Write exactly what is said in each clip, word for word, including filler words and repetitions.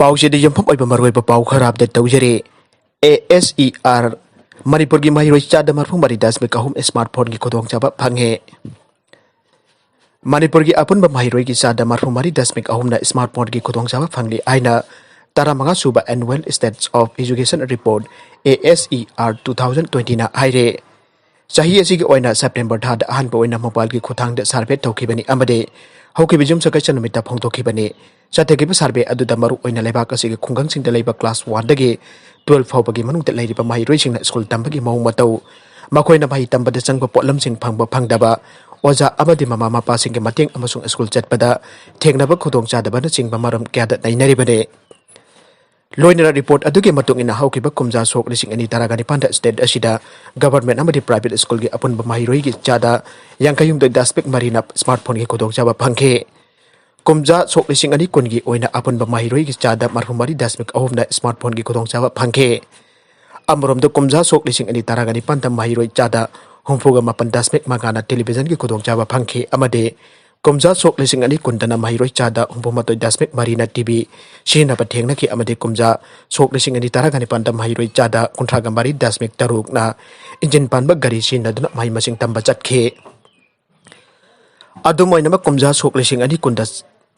ꯄꯥꯎꯁꯤꯗ ꯌꯨꯝꯐꯝ ꯑꯣꯏꯕ ꯃꯔꯨꯑꯣꯏꯕ ꯄꯥꯎ ꯈꯔ ꯑꯞꯗꯦꯠ ꯇꯧꯖꯔꯤ꯫ ꯑꯦ ꯑꯦꯁ ꯏ ꯑꯥꯔ, ꯃꯅꯤꯄꯨꯔꯒꯤ ꯃꯍꯩꯔꯣꯏ ꯆꯥꯗ ꯃꯔꯤꯐꯨ ꯃꯔꯤ ꯗꯁꯃꯤꯛ ꯑꯍꯨꯝ ꯁ꯭ꯃꯥꯔꯠ ꯐꯣꯟꯒꯤ ꯈꯨꯗꯣꯡꯆꯥꯕ ꯐꯪꯉꯦ꯫ ꯃꯅꯤꯄꯨꯔꯒꯤ ꯑꯄꯨꯟꯕ ꯃꯍꯩꯔꯣꯏꯒꯤ ꯆꯥꯗ ꯃꯔꯤꯐꯨ ꯃꯔꯤ ꯗꯁꯃꯤꯛ ꯑꯍꯨꯝꯅ ꯁ꯭ꯃꯥꯔꯠ ꯐꯣꯟꯒꯤ ꯈꯨꯗꯣꯡꯆꯥꯕ ꯐꯪꯂꯤ ꯍꯥꯏꯅ ꯇꯔꯥꯃꯉꯥ ꯁꯨꯕ Annual State of Education Report, A S E R, two thousand twenty ꯅ ꯍꯥꯏꯔꯦ꯫ ꯆꯍꯤ ꯑꯁꯤꯒꯤ ꯑꯣꯏꯅ ꯁꯦꯞꯇꯦꯝꯕꯔ ꯊꯥꯗ ꯑꯍꯥꯟꯕ ꯑꯣꯏꯅ ꯃꯣꯕꯥꯏꯜꯒꯤ ꯈꯨꯠꯊꯥꯡꯗ ꯁꯔꯚꯦ ꯇꯧꯈꯤꯕꯅꯤ ꯑꯃꯗꯤ ꯍꯧꯈꯤꯕ ꯌꯨꯝꯁꯀꯩꯁ ꯅꯨꯃꯤꯠꯇ ꯐꯣꯡꯗꯣꯛꯈꯤꯕꯅꯤ꯫ ꯆꯠꯊꯈꯤꯕ ꯁꯔꯚꯦ ꯑꯗꯨꯗ ꯃꯔꯨ ꯑꯣꯏꯅ ꯂꯩꯕꯥꯛ ꯑꯁꯤꯒꯤ ꯈꯨꯡꯒꯪꯁꯤꯡꯗ ꯂꯩꯕ class one ꯗꯒꯤ twelve ꯐꯥꯎꯕꯒꯤ ꯃꯅꯨꯡꯗ ꯂꯩꯔꯤꯕ ꯃꯍꯩꯔꯣꯏꯁꯤꯡꯅ ꯁ꯭ꯀꯨꯜ ꯇꯝꯕꯒꯤ ꯃꯑꯣꯡ ꯃꯇꯧ, ꯃꯈꯣꯏꯅ ꯃꯍꯩ ꯇꯝꯕꯗ ꯆꯪꯕ ꯄꯣꯠꯂꯝꯁꯤꯡ ꯐꯪꯕ ꯐꯪꯗꯕ, ꯑꯣꯖꯥ ꯑꯃꯗꯤ ꯃꯃꯥ ꯃꯄꯥꯁꯤꯡꯒꯤ ꯃꯇꯦꯡ ꯑꯃꯁꯨꯡ ꯁ꯭ꯀꯨꯜ ꯆꯠꯄꯗ ꯊꯦꯡꯅꯕ ꯈꯨꯗꯣꯡꯆꯥꯗꯕꯅꯆꯤꯡꯕ ꯃꯔꯝ ꯀꯌꯥꯗ ꯅꯩꯅꯔꯤꯕꯅꯤ꯫ ꯂꯣꯏꯅꯅ ꯔꯤꯄꯣꯔꯠ ꯑꯗꯨꯒꯤ ꯃꯇꯨꯡ ꯏꯟꯅ ꯍꯧꯈꯤꯕ ꯀꯨꯝꯖꯥ ꯁꯣꯛ ꯂꯤꯁꯤꯡ ꯑꯅꯤ ꯇꯔꯥꯒ ꯅꯤꯄꯥꯟꯗ state ꯑꯁꯤꯗ government ꯑꯃꯗꯤ private ꯁ꯭ꯀꯨꯜꯒꯤ ꯑꯄꯨꯟꯕ ꯃꯍꯩꯔꯣꯏꯒꯤ ꯆꯥꯗ ꯌꯥꯡꯈꯩꯍꯨꯝꯗꯣꯏ ꯗꯁꯃꯤꯛ ꯃꯔꯤꯅ ꯁ꯭ꯃꯥꯔꯠ ꯐꯣꯟꯒꯤ ꯈꯨꯗꯣꯡꯆꯥꯕ ꯐꯪꯈꯤ꯫ ꯀꯨꯝꯖꯥ ꯁꯣꯛ ꯂꯤꯁꯤꯡ ꯑꯅꯤ ꯀꯨꯟꯒꯤ ꯑꯣꯏꯅ ꯑꯄꯨꯟꯕ ꯃꯍꯩꯔꯣꯏꯒꯤ ꯆꯥꯗ ꯃꯔꯤꯐꯨ ꯃꯔꯤ ꯗꯁꯃꯤꯛ ꯑꯍꯨꯝꯅ ꯁ꯭ꯃꯥꯔꯠ ꯐꯣꯟꯒꯤ ꯈꯨꯗꯣꯡꯆꯥꯕ ꯐꯪꯈꯤ꯫ ꯑꯃꯔꯣꯝꯗ ꯀꯨꯝꯖꯥ ꯁꯣꯛ ꯂꯤꯁꯤꯡ ꯑꯅꯤ ꯇꯔꯥꯒ ꯅꯤꯄꯥꯟꯗ ꯃꯍꯩꯔꯣꯏ ꯆꯥꯗ ꯍꯨꯝꯐꯨꯒ ꯃꯥꯄꯟ ꯗꯁꯃꯤꯛ ꯃꯉꯥꯅ ꯇꯦꯂꯤꯚꯤꯖꯟꯒꯤ ꯈꯨꯗꯣꯡꯆꯥꯕ ꯐꯪꯈꯤ ꯑꯃꯗꯤ ꯀꯨꯝꯖꯥ ꯁꯣꯛ ꯂꯤꯁꯤꯡ ꯑꯅꯤ ꯀꯨꯟꯗꯅ ꯃꯍꯩꯔꯣꯏ ꯆꯥꯗ ꯍꯨꯝꯐꯨ ꯃꯥꯊꯣꯏ ꯗꯁꯃꯤꯛ ꯃꯔꯤꯅ ꯇꯤ ꯚꯤ ꯁꯤꯖꯤꯟꯅꯕ ꯊꯦꯡꯅꯈꯤ ꯑꯃꯗꯤ ꯀꯨꯝꯖꯥ ꯁꯣꯛ ꯂꯤꯁꯤꯡ ꯑꯅꯤ ꯇꯔꯥꯒ ꯅꯤꯄꯥꯟꯗ ꯃꯍꯩꯔꯣꯏ ꯆꯥꯗ ꯀꯨꯟꯊ꯭ꯔꯥꯒ ꯃꯔꯤ ꯗꯁꯃꯤꯛ ꯇꯔꯨꯛꯅ ꯏꯟꯖꯤꯟ ꯄꯥꯟꯕ ꯒꯥꯔꯤ ꯁꯤꯖꯤꯟꯅꯗꯨꯅ ꯃꯍꯩ ꯃꯁꯤꯡ ꯇꯝꯕ ꯆꯠꯈꯤ꯫ ꯑꯗꯨꯝ ꯑꯣꯏꯅꯃꯛ, ꯀꯨꯝꯖꯥ ꯁꯣꯛ ꯂꯤꯁꯤꯡ ꯑꯅꯤ ꯀꯨꯟꯗ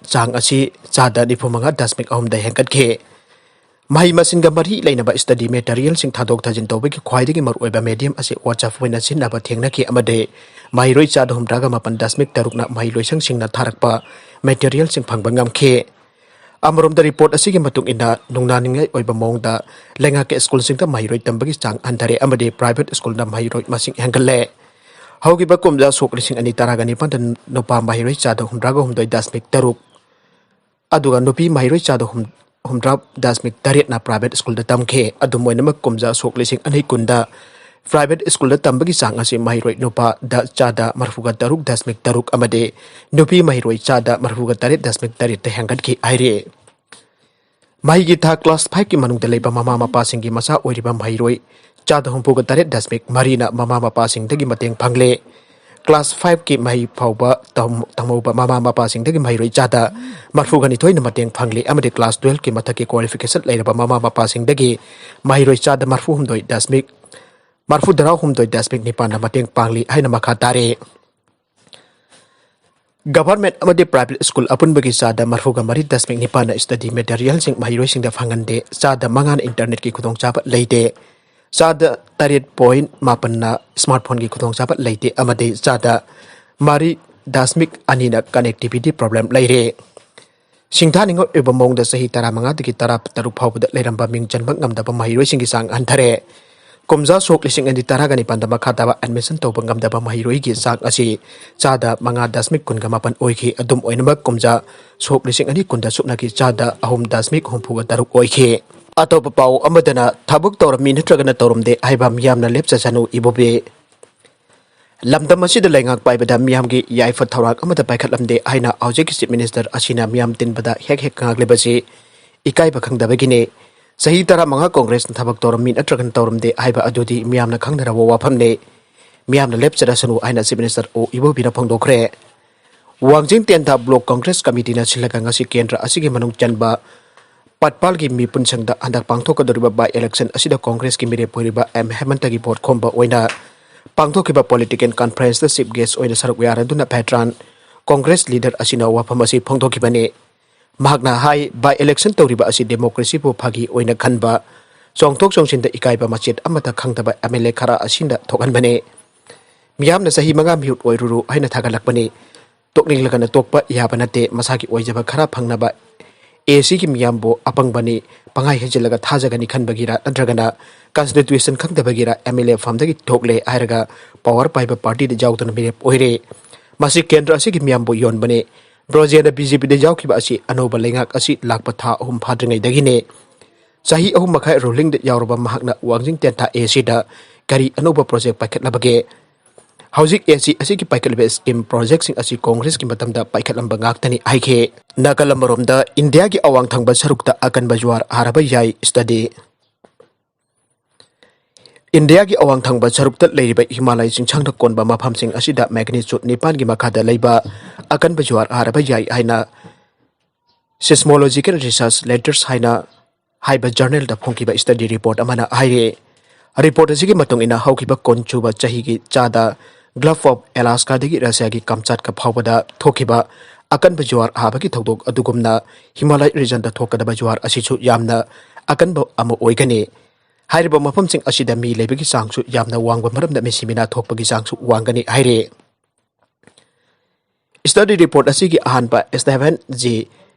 ꯆꯥꯡ ꯑꯁꯤ ꯆꯥꯗ ꯅꯤꯐꯨ ꯃꯉꯥ ꯗꯁꯃꯤꯛ ꯑꯍꯨꯝꯗ ꯍꯦꯟꯒꯠꯈꯤ꯫ ꯃꯍꯩ ꯃꯁꯤꯡꯒ ꯃꯔꯤ ꯂꯩꯅꯕ study materialꯁꯤꯡ ꯊꯥꯗꯣꯛ ꯊꯥꯖꯤꯟ ꯇꯧꯕꯒꯤ ꯈ꯭ꯋꯥꯏꯗꯒꯤ ꯃꯔꯨꯑꯣꯏꯕ medium ꯑꯁꯤ WhatsApp ꯑꯣꯏꯅ ꯁꯤꯖꯤꯟꯅꯕ ꯊꯦꯡꯅꯈꯤ ꯑꯃꯗꯤ ꯃꯍꯩꯔꯣꯏ ꯆꯥꯗ ꯍꯨꯝꯗ꯭ꯔꯥꯒ ꯃꯥꯄꯟ ꯗꯁꯃꯤꯛ ꯇꯔꯨꯛꯅ ꯃꯍꯩ ꯂꯣꯏꯁꯪꯁꯤꯡꯅ ꯊꯥꯔꯛꯄ materialꯁꯤꯡ ꯐꯪꯕ ꯉꯝꯈꯤ꯫ ꯑꯃꯔꯣꯝꯗ, ꯔꯤꯄꯣꯔꯠ ꯑꯁꯤꯒꯤ ꯃꯇꯨꯡ ꯏꯟꯅ ꯅꯨꯡꯅꯥꯅꯤꯡꯉꯥꯏ ꯑꯣꯏꯕ ꯃꯑꯣꯡꯗ ꯂꯩꯉꯥꯛꯀꯤ ꯁ꯭ꯀꯨꯜꯁꯤꯡꯗ ꯃꯍꯩꯔꯣꯏ ꯇꯝꯕꯒꯤ ꯆꯥꯡ ꯍꯟꯊꯔꯦ ꯑꯃꯗꯤ private ꯁ꯭ꯀꯨꯜꯅ ꯃꯍꯩꯔꯣꯏ ꯃꯁꯤꯡ ꯍꯦꯟꯒꯠꯂꯦ꯫ ꯍꯧꯈꯤꯕ ꯀꯨꯝꯖꯥ ꯁꯣꯛ ꯂꯤꯁꯤꯡ ꯑꯅꯤ ꯇꯔꯥꯒ ꯅꯤꯄꯥꯟꯗ ꯅꯨꯄꯥ ꯃꯍꯩꯔꯣꯏ ꯆꯥꯗ ꯍꯨꯝꯗ꯭ꯔꯥꯒ ꯍꯨꯝꯗꯣꯏ ꯗꯁꯃꯤꯛ ꯇꯔꯨꯛ, ꯑꯗꯨꯒ ꯅꯨꯄꯤ ꯃꯍꯩꯔꯣꯏ ꯆꯥꯗ ꯍꯨꯝ-, ꯍꯨꯝꯗ꯭ꯔꯥ ꯗꯁꯃꯤꯛ ꯇꯔꯦꯠꯅ private ꯁ꯭ꯀꯨꯜꯗ ꯇꯝꯈꯤ꯫ ꯑꯗꯨꯝ ꯑꯣꯏꯅꯃꯛ, ꯀꯨꯝꯖꯥ ꯁꯣꯛ ꯂꯤꯁꯤꯡ ꯑꯅꯤ ꯀꯨꯟꯗ private ꯁ꯭ꯀꯨꯜꯗ ꯇꯝꯕꯒꯤ ꯆꯥꯡ ꯑꯁꯤ ꯃꯍꯩꯔꯣꯏ ꯅꯨꯄꯥꯗ ꯆꯥꯗ ꯃꯔꯤꯐꯨꯒ ꯇꯔꯨꯛ ꯗꯁꯃꯤꯛ ꯇꯔꯨꯛ ꯑꯃꯗꯤ ꯅꯨꯄꯤ ꯃꯍꯩꯔꯣꯏ ꯆꯥꯗ ꯃꯔꯤꯐꯨꯒ ꯇꯔꯦꯠ ꯗꯁꯃꯤꯛ ꯇꯔꯦꯠꯇ ꯍꯦꯟꯒꯠꯈꯤ ꯍꯥꯏꯔꯤ꯫ ꯃꯍꯩꯒꯤ ꯊꯥꯛ class fiveꯀꯤ ꯃꯅꯨꯡꯗ ꯂꯩꯕ ꯃꯃꯥ ꯃꯄꯥꯁꯤꯡꯒꯤ ꯃꯆꯥ ꯑꯣꯏꯔꯤꯕ ꯃꯍꯩꯔꯣꯏ ꯆꯥꯗ ꯍꯨꯝꯐꯨꯒ ꯇꯔꯦꯠ ꯗꯁꯃꯤꯛ ꯃꯔꯤꯅ ꯃꯃꯥ ꯃꯄꯥꯁꯤꯡꯗꯒꯤ ꯃꯇꯦꯡ ꯐꯪꯂꯦ꯫ ꯀ꯭ꯂꯥꯁ ꯐꯥꯏꯚꯀꯤ ꯃꯍꯩ ꯐꯥꯎꯕ ꯇꯝ-, ꯇꯝꯍꯧꯕ ꯃꯃꯥ ꯃꯄꯥꯁꯤꯡꯗꯒꯤ ꯃꯍꯩꯔꯣꯏ ꯆꯥꯗ ꯃꯔꯐꯨꯒ ꯅꯤꯊꯣꯏꯅ ꯃꯇꯦꯡ ꯐꯪꯂꯤ ꯑꯃꯗꯤ ꯀ꯭ꯂꯥꯁ ꯇꯨꯋꯦꯜꯐꯀꯤ ꯃꯊꯛꯀꯤ ꯀ꯭ꯋꯥꯂꯤꯐꯤꯀꯦꯁꯟ ꯂꯩꯔꯕ ꯃꯃꯥ ꯃꯄꯥꯁꯤꯡꯗꯒꯤ ꯃꯍꯩꯔꯣꯏ ꯆꯥꯗ ꯃꯔꯐꯨ ꯍꯨꯝꯗꯣꯏ ꯗꯁꯃꯤꯛ, ꯃꯔꯐꯨ ꯇꯔꯥ ꯍꯨꯝꯗꯣꯏ ꯗꯁꯃꯤꯛ ꯅꯤꯄꯥꯟꯅ ꯃꯇꯦꯡ ꯄꯥꯡꯂꯤ ꯍꯥꯏꯅ ꯃꯈꯥ ꯇꯥꯔꯦ꯫ ꯒꯚꯔꯟꯃꯦꯟꯠ ꯑꯃꯗꯤ ꯄ꯭ꯔꯥꯏꯚꯦꯠ ꯁ꯭ꯀꯨꯜ ꯑꯄꯨꯟꯕꯒꯤ ꯆꯥꯗ ꯃꯔꯐꯨꯒ ꯃꯔꯤ ꯗꯁꯃꯤꯛ ꯅꯤꯄꯥꯟꯅ ꯁ꯭ꯇꯗꯤ ꯃꯦꯇꯔꯤꯌꯦꯜꯁꯤꯡ ꯃꯍꯩꯔꯣꯏꯁꯤꯡꯗ ꯐꯪꯍꯟꯗꯦ, ꯆꯥꯗ ꯃꯉꯥꯅ ꯏꯟꯇꯔꯅꯦꯠꯀꯤ ꯈꯨꯗꯣꯡꯆꯥꯕ ꯂꯩꯇꯦ, ꯆꯥꯗ ꯇꯔꯦꯠ ꯄꯣꯏꯟꯠ ꯃꯥꯄꯟꯅ ꯁ꯭ꯃꯥꯔꯠꯐꯣꯟꯒꯤ ꯈꯨꯗꯣꯡꯆꯥꯕ ꯂꯩꯇꯦ ꯑꯃꯗꯤ ꯆꯥꯗ ꯃꯔꯤ ꯗꯁꯃꯤꯛ ꯑꯅꯤꯅ ꯀꯅꯦꯛꯇꯤꯚꯤꯇꯤ ꯄ꯭ꯔꯣꯕ꯭ꯂꯦꯝ ꯂꯩꯔꯦ꯫ ꯁꯤꯡꯊꯥꯅꯤꯡꯉꯥꯏ ꯑꯣꯏꯕ ꯃꯑꯣꯡꯗ ꯆꯍꯤ ꯇꯔꯥꯃꯉꯥꯗꯒꯤ ꯇꯔꯥꯇꯔꯨꯛ ꯐꯥꯎꯕꯗ ꯂꯩꯔꯝꯕ ꯃꯤꯡ ꯆꯟꯕ ꯉꯝꯗꯕ ꯃꯍꯩꯔꯣꯏꯁꯤꯡꯒꯤ ꯆꯥꯡ ꯍꯟꯊꯔꯦ꯫ ꯀꯨꯝꯖꯥ ꯁꯣꯛ ꯂꯤꯁꯤꯡ ꯑꯅꯤ ꯇꯔꯥꯒ ꯅꯤꯄꯥꯟꯗ ꯃꯈꯥ ꯇꯥꯕ ꯑꯦꯗꯃꯤꯁꯟ ꯇꯧꯕ ꯉꯝꯗꯕ ꯃꯍꯩꯔꯣꯏꯒꯤ ꯆꯥꯡ ꯑꯁꯤ ꯆꯥꯗ ꯃꯉꯥ ꯗꯁꯃꯤꯛ ꯀꯨꯟꯒ ꯃꯥꯄꯟ ꯑꯣꯏꯈꯤ꯫ ꯑꯗꯨꯝ ꯑꯣꯏꯅꯃꯛ, ꯀꯨꯝꯖꯥ ꯁꯣꯛ ꯂꯤꯁꯤꯡ ꯑꯅꯤ ꯀꯨꯟꯗ ꯁꯨꯞꯅꯒꯤ ꯆꯥꯗ ꯑꯍꯨꯝ ꯗꯁꯃꯤꯛ ꯍꯨꯝꯐꯨꯒ ꯇꯔꯨꯛ ꯑꯣꯏꯈꯤ꯫ ꯑꯇꯣꯞꯄ ꯄꯥꯎ ꯑꯃꯗꯅ, ꯊꯕꯛ ꯇꯧꯔꯝꯃꯤ ꯅꯠꯇ꯭ꯔꯒꯅ ꯇꯧꯔꯝꯗꯦ ꯍꯥꯏꯕ ꯃꯤꯌꯥꯝꯅ ꯂꯦꯞꯆꯁꯅꯨ, ꯏꯕꯣꯕꯤ꯫ ꯂꯝꯗꯝ ꯑꯁꯤꯗ ꯂꯩꯉꯥꯛ ꯄꯥꯏꯕꯗ ꯃꯤꯌꯥꯝꯒꯤ ꯌꯥꯏꯐ ꯊꯧꯔꯥꯡ ꯑꯃꯠꯇ ꯄꯥꯏꯈꯠꯂꯝꯗꯦ ꯍꯥꯏꯅ ꯍꯧꯖꯤꯛꯀꯤ ꯆꯤꯐ ꯃꯤꯅꯤꯁꯇꯔ ꯑꯁꯤꯅ ꯃꯤꯌꯥꯝ ꯇꯤꯟꯕꯗ ꯍꯦꯛ ꯍꯦꯛ ꯉꯥꯡꯂꯤꯕꯁꯤ ꯏꯀꯥꯏꯕ ꯈꯪꯗꯕꯒꯤꯅꯤ꯫ ꯆꯍꯤ ꯇꯔꯥꯃꯉꯥ ꯀꯣꯡꯒ꯭ꯔꯦꯁꯅ ꯊꯕꯛ ꯇꯧꯔꯝꯃꯤ ꯅꯠꯇ꯭ꯔꯒꯅ ꯇꯧꯔꯝꯗꯦ ꯍꯥꯏꯕ ꯑꯗꯨꯗꯤ ꯃꯤꯌꯥꯝꯅ ꯈꯪꯅꯔꯕ ꯋꯥꯐꯝꯅꯤ꯫ ꯃꯤꯌꯥꯝꯅ ꯂꯦꯞꯆꯔꯁꯅꯨ ꯍꯥꯏꯅ ꯆꯤꯐ ꯃꯤꯅꯤꯁꯇꯔ ꯑꯣ ꯏꯕꯣꯕꯤꯅ ꯐꯣꯡꯗꯣꯛꯈ꯭ꯔꯦ꯫ ꯋꯥꯡꯖꯤꯡ ꯇꯦꯟꯊꯥ ꯕ꯭ꯂꯣꯛ ꯀꯣꯡꯒ꯭ꯔꯦꯁ ꯀꯃꯤꯇꯤꯅ ꯁꯤꯜꯂꯒ ꯉꯁꯤ ꯀꯦꯟꯗ꯭ꯔ ꯑꯁꯤꯒꯤ ꯃꯅꯨꯡ ꯆꯟꯕ ꯄꯠꯄꯥꯜꯒꯤ ꯃꯤꯄꯨꯟꯁꯪꯗ ꯍꯟꯗꯛ ꯄꯥꯡꯊꯣꯛꯀꯗꯧꯔꯤꯕ ꯕꯥꯏ ꯏꯂꯦꯛꯁꯟ ꯑꯁꯤꯗ ꯀꯣꯡꯒ꯭ꯔꯦꯁꯀꯤ ꯃꯤꯔꯦꯞ ꯑꯣꯏꯔꯤꯕ ꯑꯦꯝ ꯍꯦꯃꯟꯇꯒꯤ ꯚꯣꯠ ꯈꯣꯝꯕ ꯑꯣꯏꯅ ꯄꯥꯡꯊꯣꯛꯈꯤꯕ ꯄꯣꯂꯤꯇꯤꯀꯦꯜ ꯀꯟꯐꯔꯦꯟꯁꯇ ꯆꯤꯐ ꯒꯦꯁ ꯑꯣꯏꯅ ꯁꯔꯨꯛ ꯌꯥꯔꯗꯨꯅ ꯚꯦꯇꯔꯥꯟ ꯀꯣꯡꯒ꯭ꯔꯦꯁ ꯂꯤꯗꯔ ꯑꯁꯤꯅ ꯋꯥꯐꯝ ꯑꯁꯤ ꯐꯣꯡꯗꯣꯛꯈꯤꯕꯅꯤ꯫ ꯃꯍꯥꯛꯅ ꯍꯥꯏ, ꯕꯥꯏ ꯏꯂꯦꯛꯁꯟ ꯇꯧꯔꯤꯕ ꯑꯁꯤ ꯗꯦꯃꯣꯀ꯭ꯔꯦꯁꯤꯕꯨ ꯐꯥꯒꯤ ꯑꯣꯏꯅ ꯈꯟꯕ, ꯆꯣꯡꯊꯣꯛ ꯆꯣꯡꯁꯤꯟꯗ ꯏꯀꯥꯏꯕ ꯃꯆꯦꯠ ꯑꯃꯠꯇ ꯈꯪꯗꯕ ꯑꯦꯝ ꯑꯦꯜ ꯑꯦ ꯈꯔ ꯑꯁꯤꯅ ꯊꯣꯛꯍꯟꯕꯅꯤ꯫ ꯃꯤꯌꯥꯝꯅ ꯆꯍꯤ ꯃꯉꯥ ꯃꯤꯍꯨꯠ ꯑꯣꯏꯔꯨꯔꯣ ꯍꯥꯏꯅ ꯊꯥꯒꯠꯂꯛꯄꯅꯤ꯫ ꯇꯣꯛꯅꯤꯡꯂꯒꯅ ꯇꯣꯛꯄ ꯌꯥꯕ ꯅꯠꯇꯦ꯫ ꯃꯁꯥꯒꯤ ꯑꯣꯏꯖꯕ ꯈꯔ ꯐꯪꯅꯕ ꯑꯦ ꯁꯤꯒꯤ ꯃꯤꯌꯥꯝꯕꯨ ꯑꯄꯪꯕꯅꯤ, ꯄꯪꯍꯥꯏ ꯍꯥꯏꯖꯤꯜꯂꯒ ꯊꯥꯖꯒꯅꯤ ꯈꯟꯕꯒꯤꯔ ꯅꯠꯇ꯭ꯔꯒꯅ ꯀꯟꯁꯇꯤꯇ꯭ꯌꯨꯁꯟ ꯈꯪꯗꯕꯒꯤꯔ ꯑꯦꯝ ꯑꯦꯜ ꯑꯦ ꯐꯝꯗꯒꯤ ꯊꯣꯛꯂꯦ ꯍꯥꯏꯔꯒ ꯄꯋꯥꯔ ꯄꯥꯏꯕ ꯄꯥꯔꯇꯤꯗ ꯌꯥꯎꯗꯨꯅ ꯃꯤꯔꯦꯞ ꯑꯣꯏꯔꯦ꯫ ꯃꯁꯤ ꯀꯦꯟꯗ꯭ꯔ ꯑꯁꯤꯒꯤ ꯃꯤꯌꯥꯝꯕꯨ ꯌꯣꯟꯕꯅꯤ꯫ ꯕ꯭ꯔꯣꯖꯦꯟꯗ ꯕꯤ ꯖꯦ ꯄꯤꯗ ꯌꯥꯎꯈꯤꯕ ꯑꯁꯤ ꯑꯅꯧꯕ ꯂꯩꯉꯥꯛ ꯑꯁꯤ ꯂꯥꯛꯄ ꯊꯥ ꯑꯍꯨꯝ ꯐꯥꯗ꯭ꯔꯤꯉꯩꯗꯒꯤꯅꯤ꯫ ꯆꯍꯤ ꯑꯍꯨꯝ ꯃꯈꯥꯏ ꯔꯨꯂꯤꯡꯗ ꯌꯥꯎꯔꯕ ꯃꯍꯥꯛꯅ ꯋꯥꯡꯖꯤꯡ ꯇꯦꯟꯊꯥ ꯑꯦ ꯁꯤꯗ ꯀꯔꯤ ꯑꯅꯧꯕ ꯄ꯭ꯔꯣꯖꯦꯛ ꯄꯥꯏꯈꯠꯂꯕꯒꯦ? ꯍꯧꯖꯤꯛ ꯑꯦ ꯁꯤ ꯑꯁꯤꯒꯤ ꯄꯥꯏꯈꯠꯂꯤꯕ ꯁ꯭ꯀꯤꯝ ꯄ꯭ꯔꯣꯖꯦꯛꯁꯤꯡ ꯑꯁꯤ ꯀꯣꯡꯒ꯭ꯔꯦꯁꯀꯤ ꯃꯇꯝꯗ ꯄꯥꯏꯈꯠꯂꯝꯕ ꯉꯥꯛꯇꯅꯤ ꯍꯥꯏꯈꯤ꯫ ꯅꯥꯀꯜ ꯑꯃꯔꯣꯝꯗ, ꯏꯟꯗꯤꯌꯥꯒꯤ ꯑꯋꯥꯡ ꯊꯪꯕ ꯁꯔꯨꯛꯇ ꯑꯀꯟꯕ ꯖ꯭ꯋꯥꯔ ꯍꯥꯔꯕ ꯌꯥꯏ ꯁ꯭ꯇꯗꯤ꯫ ꯏꯟꯗꯤꯌꯥꯒꯤ ꯑꯋꯥꯡ ꯊꯪꯕ ꯁꯔꯨꯛꯇ ꯂꯩꯔꯤꯕ ꯍꯤꯃꯥꯂꯌ ꯆꯤꯡꯁꯥꯡꯅ ꯀꯣꯟꯕ ꯃꯐꯝꯁꯤꯡ ꯑꯁꯤꯗ magnitude ꯅꯤꯄꯥꯟꯒꯤ ꯃꯈꯥꯗ ꯂꯩꯕ ꯑꯀꯟꯕ ꯖꯨꯋꯥꯔ ꯍꯥꯔꯕ ꯌꯥꯏ ꯍꯥꯏꯅ Seismological Research Letters ꯍꯥꯏꯅ ꯍꯥꯏꯕ journalꯗ ꯐꯣꯡꯈꯤꯕ study report ꯑꯃꯅ ꯍꯥꯏꯔꯤ꯫ Report ꯑꯁꯤꯒꯤ ꯃꯇꯨꯡ ꯏꯟꯅ, ꯍꯧꯈꯤꯕ ꯀꯨꯟ ꯁꯨꯕ ꯆꯍꯤꯒꯤ ꯆꯥꯗ Gulf of Alaskaꯗꯒꯤ ꯔꯁꯤꯌꯥꯒꯤ ꯀꯥꯝꯆꯥꯠꯀ ꯐꯥꯎꯕꯗ ꯊꯣꯛꯈꯤꯕ ꯑꯀꯟꯕ ꯖꯨꯋꯥꯔ ꯍꯥꯕꯒꯤ ꯊꯧꯗꯣꯛ ꯑꯗꯨꯒꯨꯝꯅ ꯍꯤꯃꯥꯂꯌ regionꯗ ꯊꯣꯛꯀꯗꯕ ꯖꯨꯋꯥꯔ ꯑꯁꯤꯁꯨ ꯌꯥꯝꯅ ꯑꯀꯟꯕ ꯑꯃ ꯑꯣꯏꯒꯅꯤ꯫ ꯍꯥꯏꯔꯤꯕ ꯃꯐꯝꯁꯤꯡ ꯑꯁꯤꯗ ꯃꯤ ꯂꯩꯕꯒꯤ ꯆꯥꯡꯁꯨ ꯌꯥꯝꯅ ꯋꯥꯡꯕ ꯃꯔꯝꯅ ꯃꯤꯁꯤ ꯃꯤꯅꯥ ꯊꯣꯛꯄꯒꯤ ꯆꯥꯡꯁꯨ ꯋꯥꯡꯒꯅꯤ ꯍꯥꯏꯔꯤ꯫ Study report ꯑꯁꯤꯒꯤ ꯑꯍꯥꯟꯕ Stephen G.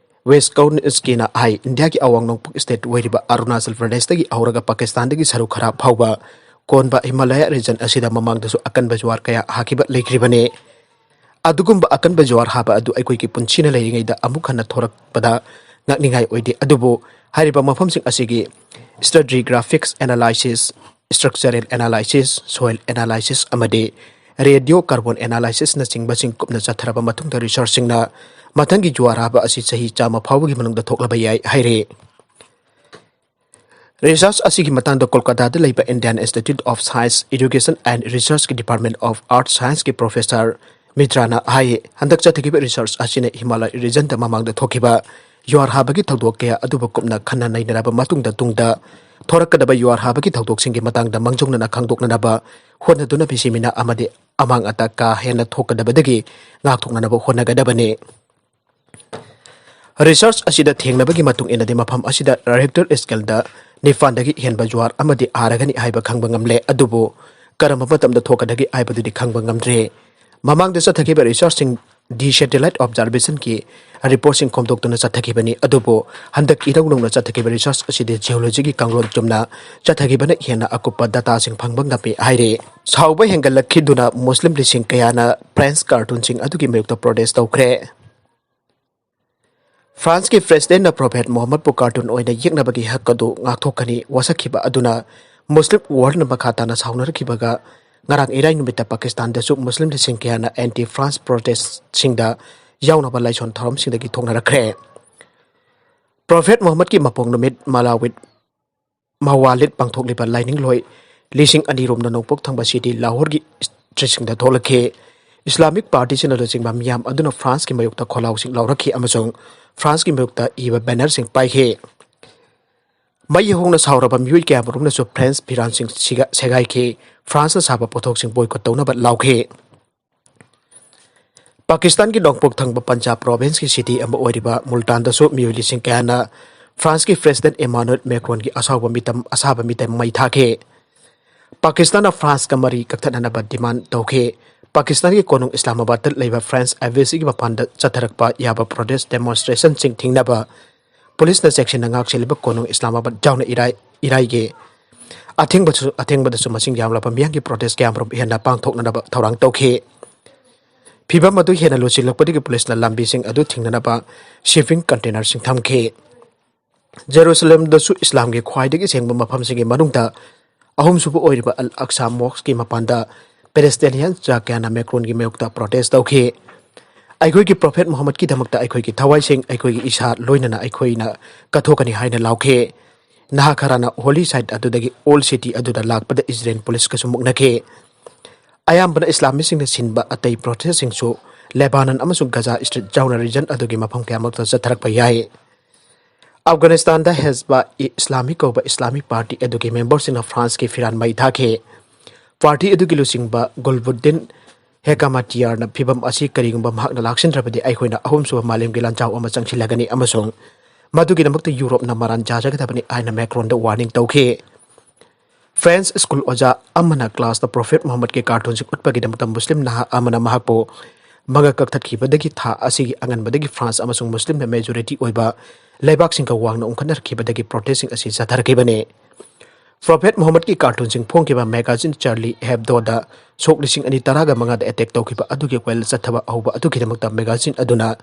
Westkownskiꯅ ꯍꯥꯏ, ꯏꯟꯗꯤꯌꯥꯒꯤ ꯑꯋꯥꯡ ꯅꯣꯡꯄꯣꯛ state ꯑꯣꯏꯔꯤꯕ ꯑꯔꯨꯅꯥꯆꯜ ꯄ꯭ꯔꯗꯦꯁꯇꯒꯤ ꯍꯧꯔꯒ ꯄꯥꯀꯤꯁꯇꯥꯟꯗꯒꯤ ꯁꯔꯨꯛ ꯈꯔ ꯐꯥꯎꯕ ꯀꯣꯟꯕ ꯍꯤꯃꯥꯂꯌ region ꯑꯁꯤꯗ ꯃꯃꯥꯡꯗꯁꯨ ꯑꯀꯟꯕ ꯖꯨꯋꯥꯔ ꯀꯌꯥ ꯍꯥꯈꯤꯕ ꯂꯩꯈ꯭ꯔꯤꯕꯅꯤ꯫ ꯑꯗꯨꯒꯨꯝꯕ ꯑꯀꯟꯕ ꯖꯨꯋꯥꯔ ꯍꯥꯕ ꯑꯗꯨ ꯑꯩꯈꯣꯏꯒꯤ ꯄꯨꯟꯁꯤꯅ ꯂꯩꯔꯤꯉꯩꯗ ꯑꯃꯨꯛ ꯍꯟꯅ ꯊꯣꯔꯛꯄꯗ ꯉꯛꯅꯤꯡꯉꯥꯏ ꯑꯣꯏꯗꯦ꯫ ꯑꯗꯨꯕꯨ ꯍꯥꯏꯔꯤꯕ ꯃꯐꯝꯁꯤꯡ ꯑꯁꯤꯒꯤ stratigraphics analysis, structural analysis, soil analysis ꯑꯃꯗꯤ radiocarbon analysisꯅꯆꯤꯡꯕꯁꯤꯡ ꯀꯨꯞꯅ ꯆꯠꯊꯔꯕ ꯃꯇꯨꯡꯗ researchꯁꯤꯡꯅ ꯃꯊꯪꯒꯤ ꯖꯨꯋꯥꯔ ꯍꯥꯕ ꯑꯁꯤ ꯆꯍꯤ ꯆꯥꯝꯃ ꯐꯥꯎꯕꯒꯤ ꯃꯅꯨꯡꯗ ꯊꯣꯛꯂꯕ ꯌꯥꯏ ꯍꯥꯏꯔꯤ꯫ Research ꯑꯁꯤꯒꯤ ꯃꯇꯥꯡꯗ ꯀꯣꯜꯀꯇꯥꯗ ꯂꯩꯕ Indian Institute of Science, Education and Researchꯀꯤ Department of Earth Scienceꯀꯤ professor ꯃꯤꯇ꯭ꯔꯥꯅ ꯍꯥꯏ, ꯍꯟꯗꯛ ꯆꯠꯊꯈꯤꯕ research ꯑꯁꯤꯅ ꯍꯤꯃꯥꯂꯌ regionꯗ ꯃꯃꯥꯡꯗ ꯊꯣꯛꯈꯤꯕ ꯌꯨꯍꯥꯔ ꯍꯥꯕꯒꯤ ꯊꯧꯗꯣꯛ ꯀꯌꯥ ꯑꯗꯨꯕꯨ ꯀꯨꯞꯅ ꯈꯟꯅ ꯅꯩꯅꯔꯕ ꯃꯇꯨꯡꯗ, ꯇꯨꯡꯗ ꯊꯣꯔꯛꯀꯗꯕ ꯌꯨꯍꯥꯔ ꯍꯥꯕꯒꯤ ꯊꯧꯗꯣꯛꯁꯤꯡꯒꯤ ꯃꯇꯥꯡꯗ ꯃꯥꯡꯖꯧꯅꯅ ꯈꯪꯗꯣꯛꯅꯅꯕ ꯍꯣꯠꯅꯗꯨꯅ ꯃꯤꯁꯤꯃꯤꯅꯥ ꯑꯃꯗꯤ ꯑꯃꯥꯡ ꯑꯇꯥ ꯀꯥ ꯍꯦꯟꯅ ꯊꯣꯛꯀꯗꯕꯗꯒꯤ ꯉꯥꯛꯊꯣꯛꯅꯅꯕ ꯍꯣꯠꯅꯒꯗꯕꯅꯤ꯫ Research ꯑꯁꯤꯗ ꯊꯦꯡꯅꯕꯒꯤ ꯃꯇꯨꯡ ꯏꯟꯅꯗꯤ, ꯃꯐꯝ ꯑꯁꯤꯗ Richter scaleꯗ ꯅꯤꯄꯥꯟꯗꯒꯤ ꯍꯦꯟꯕ ꯖꯨꯋꯥꯔ ꯑꯃꯗꯤ ꯍꯥꯔꯒꯅꯤ ꯍꯥꯏꯕ ꯈꯪꯕ ꯉꯝꯂꯦ, ꯑꯗꯨꯕꯨ ꯀꯔꯝꯕ ꯃꯇꯝꯗ ꯊꯣꯛꯀꯗꯒꯦ ꯍꯥꯏꯕꯗꯨꯗꯤ ꯈꯪꯕ ꯉꯝꯗ꯭ꯔꯤ꯫ ꯃꯃꯥꯡꯗ ꯆꯠꯊꯈꯤꯕ researchꯁꯤꯡꯗꯤ satellite observationꯒꯤ reportꯁꯤꯡ ꯈꯣꯝꯗꯣꯛꯇꯨꯅ ꯆꯠꯊꯈꯤꯕꯅꯤ, ꯑꯗꯨꯕꯨ ꯍꯟꯗꯛ ꯏꯅꯧ ꯅꯧꯅ ꯆꯠꯊꯈꯤꯕ research ꯑꯁꯤꯗꯤ geologyꯒꯤ ꯀꯥꯡꯂꯣꯟ ꯆꯨꯝꯅ ꯆꯠꯊꯈꯤꯕꯅ ꯍꯦꯟꯅ ꯑꯀꯨꯞꯄ dataꯁꯤꯡ ꯐꯪꯕ ꯉꯝꯃꯤ ꯍꯥꯏꯔꯤ꯫ ꯁꯥꯎꯕ ꯍꯦꯟꯒꯠꯂꯛꯈꯤꯗꯨꯅ ꯃꯨꯁꯂꯤꯝ ꯂꯤꯁꯤꯡ ꯀꯌꯥꯅ French cartoonꯁꯤꯡ ꯑꯗꯨꯒꯤ ꯃꯥꯌꯣꯛꯇ protest ꯇꯧꯈ꯭ꯔꯦ꯫ Franceꯀꯤ presidentꯅ Prophet Muhammadꯄꯨ cartoon ꯑꯣꯏꯅ ꯌꯦꯛꯅꯕꯒꯤ ꯍꯛ ꯑꯗꯨ ꯉꯥꯛꯊꯣꯛꯀꯅꯤ ꯋꯥꯁꯛꯈꯤꯕ ꯑꯗꯨꯅ Muslim worldꯅ ꯃꯈꯥ ꯇꯥꯅ ꯁꯥꯎꯅꯔꯛꯈꯤꯕꯒ, ꯉꯔꯥꯡ ꯏꯔꯥꯏ ꯅꯨꯃꯤꯠꯇ ꯄꯥꯀꯤꯁꯇꯥꯟꯗꯁꯨ ꯃꯨꯁꯂꯤꯝ ꯂꯤꯁꯤꯡ ꯀꯌꯥꯅ anti France protestꯁꯤꯡꯗ ꯌꯥꯎꯅꯕ ꯂꯥꯏꯁꯣꯟ ꯊꯧꯔꯝꯁꯤꯡꯗꯒꯤ ꯊꯣꯛꯅꯔꯛꯈ꯭ꯔꯦ꯫ Prophet Muhammadꯀꯤ ꯃꯄꯣꯛ ꯅꯨꯃꯤꯠ ꯃꯂꯥꯋꯤꯠ ꯃꯋꯥꯂꯤꯠ ꯄꯥꯡꯊꯣꯛꯂꯤꯕ ꯂꯥꯏꯅꯤꯡꯂꯣꯏ ꯂꯤꯁꯤꯡ ꯑꯅꯤ ꯔꯣꯝꯅ ꯅꯣꯡꯄꯣꯛ ꯊꯪꯕ ꯁꯤꯇꯤ ꯂꯥꯍꯣꯔꯒꯤ ꯁ꯭ꯇ꯭ꯔꯤꯠꯁꯤꯡꯗ ꯊꯣꯛꯂꯛꯈꯤ꯫ ꯏꯁꯂꯥꯃꯤꯛ ꯄꯥꯔꯇꯤꯁꯤꯡꯅ ꯂꯨꯆꯤꯡꯕ ꯃꯤꯌꯥꯝ ꯑꯗꯨꯅ ꯐ꯭ꯔꯥꯟꯁꯀꯤ ꯃꯥꯌꯣꯛꯇ ꯈꯣꯜꯂꯥꯎꯁꯤꯡ ꯂꯥꯎꯔꯛꯈꯤ ꯑꯃꯁꯨꯡ ꯐ꯭ꯔꯥꯟꯁꯀꯤ ꯃꯥꯌꯣꯛꯇ ꯏꯕ ꯕꯦꯅꯔꯁꯤꯡ ꯄꯥꯏꯈꯤ꯫ ꯃꯩ ꯍꯧꯅ ꯁꯥꯎꯔꯕ ꯃꯤꯑꯣꯏ ꯀꯌꯥꯃꯔꯨꯝꯅꯁꯨ ꯐ꯭ꯔꯦꯟꯁ ꯐꯤꯔꯥꯟꯁꯤꯡ ꯁꯤꯒ-, ꯁꯦꯒꯥꯏꯈꯤ꯫ ꯐ꯭ꯔꯥꯟꯁꯅ ꯁꯥꯕ ꯄꯣꯠꯊꯣꯛꯁꯤꯡ ꯕꯣꯏꯀꯣꯠ ꯇꯧꯅꯕ ꯂꯥꯎꯈꯤ꯫ ꯄꯥꯀꯤꯁꯇꯥꯟꯒꯤ ꯅꯣꯡꯄꯣꯛ ꯊꯪꯕ ꯄꯟꯖꯥꯕ ꯄ꯭ꯔꯣꯚꯤꯟꯁꯀꯤ ꯁꯤꯇꯤ ꯑꯃ ꯑꯣꯏꯔꯤꯕ ꯃꯨꯜꯇꯥꯟꯗꯁꯨ ꯃꯤꯑꯣꯏ ꯂꯤꯁꯤꯡ ꯀꯌꯥꯅ ꯐ꯭ꯔꯥꯟꯁꯀꯤ ꯄ꯭ꯔꯦꯁꯤꯗꯦꯟꯠ ꯏꯃꯥꯅꯨꯑꯦꯜ ꯃꯦꯀ꯭ꯔꯣꯟꯒꯤ ꯑꯁꯥꯎꯕ ꯃꯤꯇꯝ, ꯑꯁꯥꯕ ꯃꯤꯇꯝ ꯃꯩ ꯊꯥꯈꯤ꯫ ꯄꯥꯀꯤꯁꯇꯥꯟꯅ ꯐ꯭ꯔꯥꯟꯁꯀ ꯃꯔꯤ ꯀꯛꯊꯠꯅꯅꯕ ꯗꯤꯃꯥꯟ ꯇꯧꯈꯤ꯫ ꯄꯥꯀꯤꯁꯇꯥꯟꯒꯤ ꯀꯣꯅꯨꯡ ꯏꯁꯂꯥꯃꯥꯕꯥꯗꯇ ꯂꯩꯕ ꯐ꯭ꯔꯦꯟꯁ ꯑꯦꯝꯕꯦꯁꯤꯒꯤ ꯃꯄꯥꯟꯗ ꯆꯠꯊꯔꯛꯄ ꯌꯥꯕ ꯄ꯭ꯔꯣꯇꯦꯁ ꯗꯦꯃꯣꯟꯁꯇ꯭ꯔꯦꯁꯟꯁꯤꯡ ꯊꯤꯡꯅꯕ ꯄꯨꯂꯤꯁꯅ ꯆꯦꯛꯁꯤꯟꯅ ꯉꯥꯛꯁꯦꯜꯂꯤꯕ ꯀꯣꯅꯨꯡ ꯏꯁꯂꯥꯃꯥꯕꯥꯗ ꯌꯥꯎꯅ ꯏꯔꯥꯏ, ꯏꯔꯥꯏꯒꯤ ꯑꯊꯦꯡꯕꯁꯨ, ꯑꯊꯦꯡꯕꯗꯁꯨ ꯃꯁꯤꯡ ꯌꯥꯝꯂꯕ ꯃꯤꯌꯥꯝꯒꯤ ꯄ꯭ꯔꯣꯇꯦꯁ ꯀꯌꯥꯃꯔꯨꯝ ꯍꯦꯟꯅ ꯄꯥꯡꯊꯣꯛꯅꯅꯕ ꯊꯧꯔꯥꯡ ꯇꯧꯈꯤ꯫ ꯐꯤꯚꯝ ꯑꯗꯨ ꯍꯦꯟꯅ ꯂꯨꯁꯤꯜꯂꯛꯄꯗꯒꯤ ꯄꯨꯂꯤꯁꯅ ꯂꯝꯕꯤꯁꯤꯡ ꯑꯗꯨ ꯊꯤꯡꯅꯅꯕ ꯁꯤꯞꯄꯤꯡ ꯀꯟꯇꯦꯅꯔꯁꯤꯡ ꯊꯝꯈꯤ꯫ ꯖꯦꯔꯨꯁꯂꯦꯝꯗꯁꯨ ꯏꯁꯂꯥꯝꯒꯤ ꯈ꯭ꯋꯥꯏꯗꯒꯤ ꯁꯦꯡꯕ ꯃꯐꯝꯁꯤꯡꯒꯤ ꯃꯅꯨꯡꯗ ꯑꯍꯨꯝꯁꯨꯕ ꯑꯣꯏꯔꯤꯕ ꯑꯜ ꯑꯛꯁꯥ ꯃꯣꯁꯛꯀꯤ ꯃꯄꯥꯟꯗ ꯄꯦꯂꯦꯁꯇꯥꯏꯅꯤꯌꯥꯟ ꯆꯥ ꯀꯌꯥꯅ ꯃꯦꯀ꯭ꯔꯣꯟꯒꯤ ꯃꯥꯌꯣꯛꯇ ꯄ꯭ꯔꯣꯇꯦꯁ ꯇꯧꯈꯤ꯫ "ꯑꯩꯈꯣꯏꯒꯤ ꯄ꯭ꯔꯣꯐꯦꯠ ꯃꯨꯍꯝꯃꯗꯀꯤꯗꯃꯛꯇ ꯑꯩꯈꯣꯏꯒꯤ ꯊꯋꯥꯏꯁꯤꯡ, ꯑꯩꯈꯣꯏꯒꯤ ꯏꯁꯥ, ꯂꯣꯏꯅꯅ ꯑꯩꯈꯣꯏꯅ ꯀꯠꯊꯣꯛꯀꯅꯤ" ꯍꯥꯏꯅ ꯂꯥꯎꯈꯤ꯫ ꯅꯍꯥ ꯈꯔꯅ ꯍꯣꯂꯤ ꯁꯥꯏꯠ ꯑꯗꯨꯗꯒꯤ ꯑꯣꯜ ꯁꯤꯇꯤ ꯑꯗꯨꯗ ꯂꯥꯛꯄꯗ ꯏꯖꯔꯦꯜ ꯄꯨꯂꯤꯁꯀꯁꯨ ꯃꯨꯛꯅꯈꯤ꯫ ꯑꯌꯥꯝꯕꯅ ꯏꯁꯂꯥꯃꯤꯁꯁꯤꯡꯅ ꯁꯤꯟꯕ ꯑꯇꯩ ꯄ꯭ꯔꯣꯇꯦꯁꯁꯤꯡꯁꯨ ꯂꯦꯕꯥꯅꯟ ꯑꯃꯁꯨꯡ ꯒꯖꯥ ꯁ꯭ꯇ꯭ꯔꯤꯞ ꯌꯥꯎꯅ ꯔꯤꯖꯟ ꯑꯗꯨꯒꯤ ꯃꯐꯝ ꯀꯌꯥꯃꯔꯨꯝꯗ ꯆꯠꯊꯔꯛꯄ ꯌꯥꯏ꯫ ꯑꯐꯒꯥꯅꯤꯁꯇꯥꯟꯗ ꯍꯦꯖꯕ ꯏ ꯏꯁꯂꯥꯃꯤ ꯀꯧꯕ ꯏꯁꯂꯥꯃꯤꯛ ꯄꯥꯔꯇꯤ ꯑꯗꯨꯒꯤ ꯃꯦꯝꯕꯔꯁꯤꯡꯅ ꯐ꯭ꯔꯥꯟꯁꯀꯤ ꯐꯤꯔꯥꯟ ꯃꯩ ꯊꯥꯈꯤ꯫ ꯄꯥꯔꯇꯤ ꯑꯗꯨꯒꯤ ꯂꯨꯆꯤꯡꯕ ꯒꯨꯜꯕꯨꯗꯤꯟ ꯍꯦꯀꯥꯃꯥꯇꯤꯌꯥꯔꯅ ꯐꯤꯚꯝ ꯑꯁꯤ ꯀꯔꯤꯒꯨꯝꯕ ꯃꯍꯥꯛꯅ ꯂꯥꯛꯁꯤꯟꯗ꯭ꯔꯕꯗꯤ ꯑꯩꯈꯣꯏꯅ ꯑꯍꯨꯝꯁꯨꯕ ꯃꯥꯂꯦꯝꯒꯤ ꯂꯥꯟꯖꯥꯎ ꯑꯃ ꯆꯪꯁꯤꯜꯂꯒꯅꯤ ꯑꯃꯁꯨꯡ ꯃꯗꯨꯒꯤꯗꯃꯛꯇ ꯌꯨꯔꯣꯞꯅ ꯃꯔꯥꯟ ꯆꯥꯖꯒꯗꯕꯅꯤ ꯍꯥꯏꯅ ꯃꯦꯀ꯭ꯔꯣꯟꯗ ꯋꯥꯔꯅꯤꯡ ꯇꯧꯈꯤ꯫ ꯐ꯭ꯔꯦꯟꯁ ꯁ꯭ꯀꯨꯜ ꯑꯣꯖꯥ ꯑꯃꯅ ꯀ꯭ꯂꯥꯁꯇ ꯄ꯭ꯔꯣꯐꯦꯠ ꯃꯨꯍꯝꯃꯗꯀꯤ ꯀꯥꯔꯇꯨꯟꯁꯤꯡ ꯎꯠꯄꯒꯤꯗꯃꯛꯇ ꯃꯨꯁꯂꯤꯝ ꯅꯍꯥ ꯑꯃꯅ ꯃꯍꯥꯛꯄꯨ ꯃꯉꯛ ꯀꯛꯊꯠꯈꯤꯕꯗꯒꯤ ꯊꯥ ꯑꯁꯤꯒꯤ ꯑꯉꯟꯕꯗꯒꯤ ꯐ꯭ꯔꯥꯟꯁ ꯑꯃꯁꯨꯡ ꯃꯨꯁꯂꯤꯝꯅ ꯃꯦꯖꯣꯔꯤꯇꯤ ꯑꯣꯏꯕ ꯂꯩꯕꯥꯛꯁꯤꯡꯒ ꯋꯥꯡꯅ ꯎꯪꯈꯠꯅꯔꯛꯈꯤꯕꯗꯒꯤ ꯄ꯭ꯔꯣꯇꯦꯁꯁꯤꯡ ꯑꯁꯤ ꯆꯠꯊꯔꯛꯈꯤꯕꯅꯤ꯫ ꯄ꯭ꯔꯣꯐꯦꯠ ꯃꯨꯍꯝꯃꯗꯀꯤ ꯀꯥꯔꯇꯨꯟꯁꯤꯡ ꯐꯣꯡꯈꯤꯕ ꯃꯦꯒꯥꯖꯤꯟ ꯆꯥꯔꯂꯤ ꯍꯦꯕꯗꯣꯗ ꯁꯣꯛ ꯂꯤꯁꯤꯡ ꯑꯅꯤ ꯇꯔꯥꯒ ꯃꯉꯥꯗ ꯑꯦꯇꯦꯛ ꯇꯧꯈꯤꯕ ꯑꯗꯨꯒꯤ ꯋꯥꯌꯦꯜ ꯆꯠꯊꯕ ꯑꯍꯧꯕ ꯑꯗꯨꯒꯤꯗꯃꯛꯇ ꯃꯦꯒꯥꯖꯤꯟ ꯑꯗꯨꯅ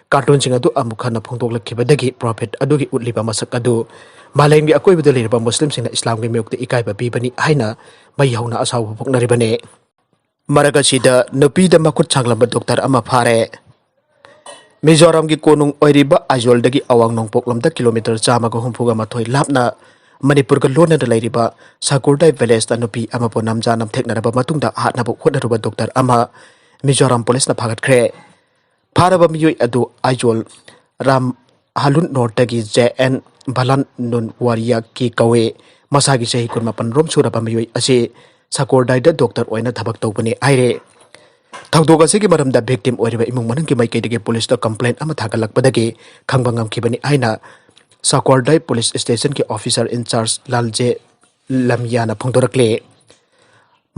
ꯀꯥꯔꯇꯨꯟꯁꯤꯡ ꯑꯗꯨ ꯑꯃꯨꯛ ꯍꯟꯅ ꯐꯣꯡꯗꯣꯛꯂꯛꯈꯤꯕꯗꯒꯤ ꯄ꯭ꯔꯣꯐꯦꯠ ꯑꯗꯨꯒꯤ ꯎꯠꯂꯤꯕ ꯃꯁꯛ ꯑꯗꯨ ꯃꯥꯂꯦꯝꯒꯤ ꯑꯀꯣꯏꯕꯗ ꯂꯩꯔꯤꯕ ꯃꯨꯁꯂꯤꯝꯁꯤꯡꯅ ꯏꯁꯂꯥꯝꯒꯤ ꯃꯥꯌꯣꯛꯇ ꯏꯀꯥꯏꯕ ꯄꯤꯕꯅꯤ ꯍꯥꯏꯅ ꯃꯩ ꯍꯧꯅ ꯑꯁꯥꯎꯕ ꯐꯣꯡꯅꯔꯤꯕꯅꯤ꯫ ꯃꯔꯛ ꯑꯁꯤꯗ ꯅꯨꯄꯤꯗ ꯃꯈꯨꯠ ꯁꯥꯡꯂꯝꯕ ꯗꯣꯛꯇꯔ ꯑꯃ ꯐꯥꯔꯦ꯫ ꯃꯤꯖꯣꯔꯥꯝꯒꯤ ꯀꯣꯅꯨꯡ ꯑꯣꯏꯔꯤꯕ ꯑꯥꯏꯖꯣꯜꯗꯒꯤ ꯑꯋꯥꯡ ꯅꯣꯡꯄꯣꯛꯂꯣꯝꯗ ꯀꯤꯂꯣꯃꯤꯇꯔ ꯆꯥꯝꯃꯒ ꯍꯨꯝꯐꯨꯒ ꯃꯥꯊꯣꯏ ꯂꯥꯞꯅ ꯃꯅꯤꯄꯨꯔꯒ ꯂꯣꯟꯅꯅ ꯂꯩꯔꯤꯕ ꯁꯥꯀꯨꯔꯗꯥꯏ ꯚꯤꯂꯦꯖꯇ ꯅꯨꯄꯤ ꯑꯃꯕꯨ ꯅꯝꯖꯥ ꯅꯝꯊꯦꯛꯅꯔꯕ ꯃꯇꯨꯡꯗ ꯍꯥꯠꯅꯕ ꯍꯣꯠꯅꯔꯨꯕ ꯗꯣꯛꯇꯔ ꯑꯃ ꯃꯤꯖꯣꯔꯥꯝ ꯄꯨꯂꯤꯁꯅ ꯐꯥꯒꯠꯈ꯭ꯔꯦ꯫ ꯐꯥꯔꯕ ꯃꯤꯑꯣꯏ ꯑꯗꯨ ꯑꯥꯏꯖꯣꯜ ꯔꯥꯝ ꯍꯂꯨꯟ ꯅꯣꯔꯠꯇꯒꯤ ꯖꯦ ꯑꯦꯟ ꯚꯂꯥꯟ ꯅꯨꯟ ꯋꯥꯔꯤꯌꯥꯀꯤ ꯀꯧꯏ꯫ ꯃꯁꯥꯒꯤ ꯆꯍꯤ ꯀꯨꯟꯃꯥꯄꯟ ꯔꯣꯝ ꯁꯨꯔꯕ ꯃꯤꯑꯣꯏ ꯑꯁꯤ ꯁꯥꯀꯣꯔꯗꯥꯏꯗ ꯗꯣꯛꯇꯔ ꯑꯣꯏꯅ ꯊꯕꯛ ꯇꯧꯕꯅꯤ ꯍꯥꯏꯔꯦ꯫ ꯊꯧꯗꯣꯛ ꯑꯁꯤꯒꯤ ꯃꯔꯝꯗ ꯚꯤꯛꯇꯤꯝ ꯑꯣꯏꯔꯤꯕ ꯏꯃꯨꯡ ꯃꯅꯨꯡꯒꯤ ꯃꯥꯏꯀꯩꯗꯒꯤ ꯄꯨꯂꯤꯁꯇ ꯀꯝꯄ꯭ꯂꯦꯟ ꯑꯃ ꯊꯥꯒꯠꯂꯛꯄꯗꯒꯤ ꯈꯪꯕ ꯉꯝꯈꯤꯕꯅꯤ ꯍꯥꯏꯅ ꯁꯥꯀꯣꯔꯗꯥꯏ ꯄꯨꯂꯤꯁ ꯁ꯭ꯇꯦꯁꯟꯒꯤ ꯑꯣꯐꯤꯁꯔ ꯏꯟꯆꯥꯔꯖ ꯂꯥꯜꯖꯦ ꯂꯝꯌꯥꯅ ꯐꯣꯡꯗꯣꯔꯛꯂꯦ꯫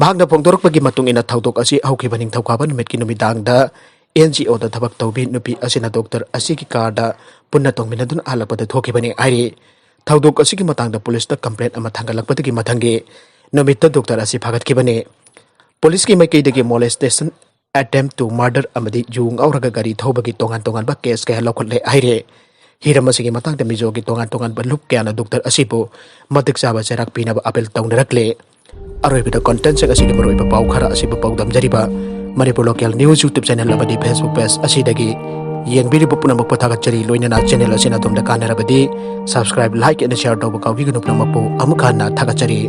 ꯃꯍꯥꯛꯅ ꯐꯣꯡꯗꯣꯔꯛꯄꯒꯤ ꯃꯇꯨꯡ ꯏꯟꯅ ꯊꯧꯗꯣꯛ ꯑꯁꯤ ꯍꯧꯈꯤꯕ ꯅꯤꯡꯊꯧꯀꯥꯕ ꯅꯨꯃꯤꯠꯀꯤ ꯅꯨꯃꯤꯗꯥꯡꯗ ꯑꯦꯟ ꯖꯤ ꯑꯣꯗ ꯊꯕꯛ ꯇꯧꯕꯤ ꯅꯨꯄꯤ ꯑꯁꯤꯅ ꯗꯣꯛꯇꯔ ꯑꯁꯤꯒꯤ ꯀꯥꯔꯗ ꯄꯨꯟꯅ ꯇꯣꯡꯃꯤꯟꯅꯗꯨꯅ ꯍꯜꯂꯛꯄꯗ ꯊꯣꯛꯈꯤꯕꯅꯤ ꯍꯥꯏꯔꯤ꯫ ꯊꯧꯗꯣꯛ ꯑꯁꯤꯒꯤ ꯃꯇꯥꯡꯗ ꯄꯨꯂꯤꯁꯇ ꯀꯝꯄ꯭ꯂꯦꯟ ꯑꯃ ꯊꯥꯡꯒꯠꯂꯛꯄꯗꯒꯤ ꯃꯊꯪꯒꯤ ꯅꯨꯃꯤꯠꯇ ꯗꯣꯛꯇꯔ ꯑꯁꯤ ꯐꯥꯒꯠꯈꯤꯕꯅꯤ꯫ ꯄꯨꯂꯤꯁꯀꯤ ꯃꯥꯏꯀꯩꯗꯒꯤ molestation, attempt to murder ꯑꯃꯗꯤ ꯌꯨ ꯉꯥꯎꯔꯒ ꯒꯥꯔꯤ ꯊꯧꯕꯒꯤ ꯇꯣꯉꯥꯟ ꯇꯣꯉꯥꯟꯕ ꯀꯦꯁ ꯀꯌꯥ ꯂꯧꯈꯠꯂꯦ ꯍꯥꯏꯔꯦ꯫ ꯍꯤꯔꯝ ꯑꯁꯤꯒꯤ ꯃꯇꯥꯡꯗ ꯃꯤꯖꯣꯒꯤ ꯇꯣꯉꯥꯟ ꯇꯣꯉꯥꯟꯕ ꯂꯨꯞ ꯀꯌꯥꯅ ꯗꯣꯛꯇꯔ ꯑꯁꯤꯕꯨ ꯃꯇꯤꯛ ꯆꯥꯕ ꯆꯩꯔꯥꯛ ꯄꯤꯅꯕ ꯑꯄꯤꯜ ꯇꯧꯅꯔꯛꯂꯦ꯫ ꯑꯔꯣꯏꯕꯗ ꯀꯣꯟꯇꯦꯟꯁꯤꯡ ꯑꯁꯤꯒꯤ ꯃꯔꯨꯑꯣꯏꯕ ꯄꯥꯎ ꯈꯔ ꯑꯁꯤꯕꯨ ꯄꯥꯎꯗꯝꯖꯔꯤꯕ Manipur local news YouTube channel ꯑꯃꯗꯤ Facebook ꯄꯦꯖ ꯑꯁꯤꯗꯒꯤ ꯌꯦꯡꯕꯤꯔꯤꯕ ꯄꯨꯝꯅꯃꯛꯄꯨ ꯊꯥꯒꯠꯆꯔꯤ꯫ ꯂꯣꯏꯅꯅ ꯆꯦꯅꯦꯜ ꯑꯁꯤꯅ ꯑꯗꯣꯝꯗ ꯀꯥꯟꯅꯔꯕꯗꯤ subscribe, like and share ꯇꯧꯕ ꯀꯥꯎꯕꯤꯒꯅꯨ꯫ ꯄꯨꯝꯅꯃꯛꯄꯨ ꯑꯃꯨꯛ ꯍꯟꯅ ꯊꯥꯒꯠꯆꯔꯤ꯫